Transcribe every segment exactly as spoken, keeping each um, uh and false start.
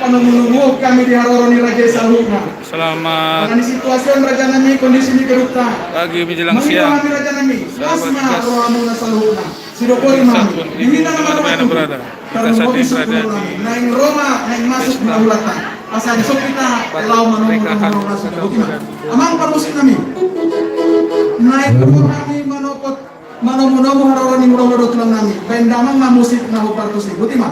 Manomu-nomu hami di haroro ni raja i saluhutna. Selamat. Manang di situasi on raja nami, kondisi ni gedungta. Pagi menjelang siang. Mangido hami raja nami, las ma rohamuna saluhutna. Sidok boti ma hami. Di hita na marroha tubu. Tarlumobi suhut nami. Naeng ro ma, naeng masuk hulahulanta. Asa dison hita laho manomu-nomu. Amang parmusik nami. Naeng ro hami manopot manomu-nomu haroro ni mula-mula do tulang nami. Baen damang ma musik na hombar tusi. Boti ma.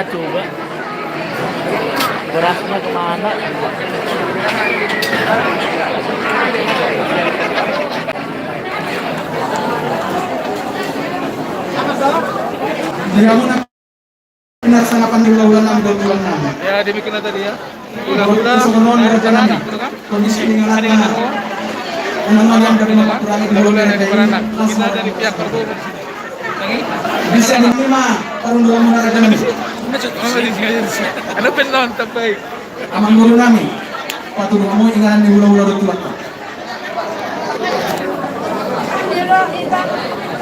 Coba. Berasnya kemana? Dia mau nak pinarsangapan di hula-hula nami, hula-hula nami. Ya, demikian tadi ya. Hula-hula, songon on, eh, raja nami. Kondisi ini ngalana. Unang maliang dari mama kurangi di hula-hula nami. Kita dari pihak Prabowo. Bisa di lima, parhundulanmuna raja nami. Ano pe nonton baik. Amang boru nami, patudu hamu inganan ni hula-hula do tulang.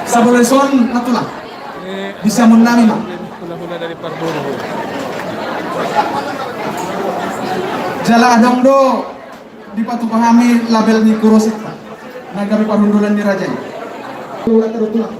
Sabola dison na tulang. Di siamun nami ma. Hula-hula dari Prabowo. Jala adong do dipatupa hami label ni Kurosik. Na gabe parhundulan ni raja i. Hula-hula do tulang.